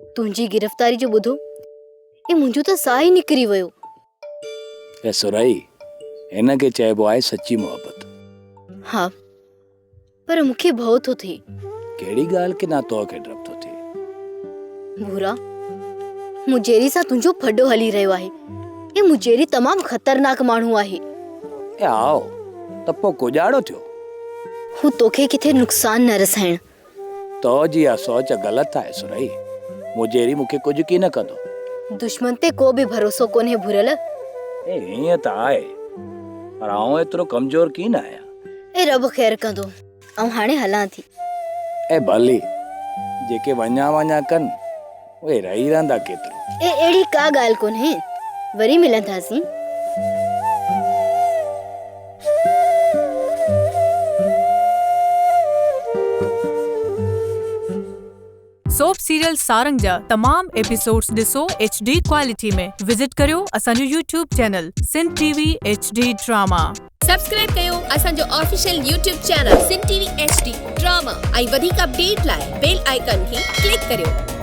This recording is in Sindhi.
تنهنجي گرفتاري جو ٻڌو اي منهنجو ته ساهه ئي نڪري ويو. اي سرهي، هن کي چئبو آهي سچي محبت. ها، پر مون کي ڀؤ ٿو ٿئي. ڪهڙي ڳالهه ڪنا تو کي ڊپ ٿو ٿئي؟ ڀورا، مجيري سان تنهنجو ڦڏو هلي رهيو آهي. اي مجيري تمام خطرناڪ ماڻهو آهي. اي هائو، ته پوء ڪوڄاڙو ٿيو. هو توکي ڪٿي نقصان نه رسائڻ. تو جي اها سوچ غلط آهي سرهي. مجيري مون کي ڪجهه ڪين ڪندو. دشمن تي ڪو به ڀروسو ڪونهي ڀورل. اي هيئن ته آهي، پر آئون ايترو ڪمزور ڪين آهيان. اي رب خير ڪندو. آئون هاڻي هلان ٿي. اي ڀلي، جيڪي وڃان وڃان ڪن، اهي رهي رهندا ڪيترو. اي اهڙي ڪا ڳالهه ڪونهي، وري ملنداسين. سوپ سيريل سارنگ جا تمام ايپيسوڊز ڏسو ايڇ ڊي ڪوالٽي ۾ وزٽ ڪريو اسان جو YouTube channel Sindh T V H D drama. Subscribe ڪيو اسان جو official YouTube channel Sindh T V H D drama ۽ وڌيڪ اپڊيٽ لاء بيل آئيڪان کي ڪلڪ ڪريو.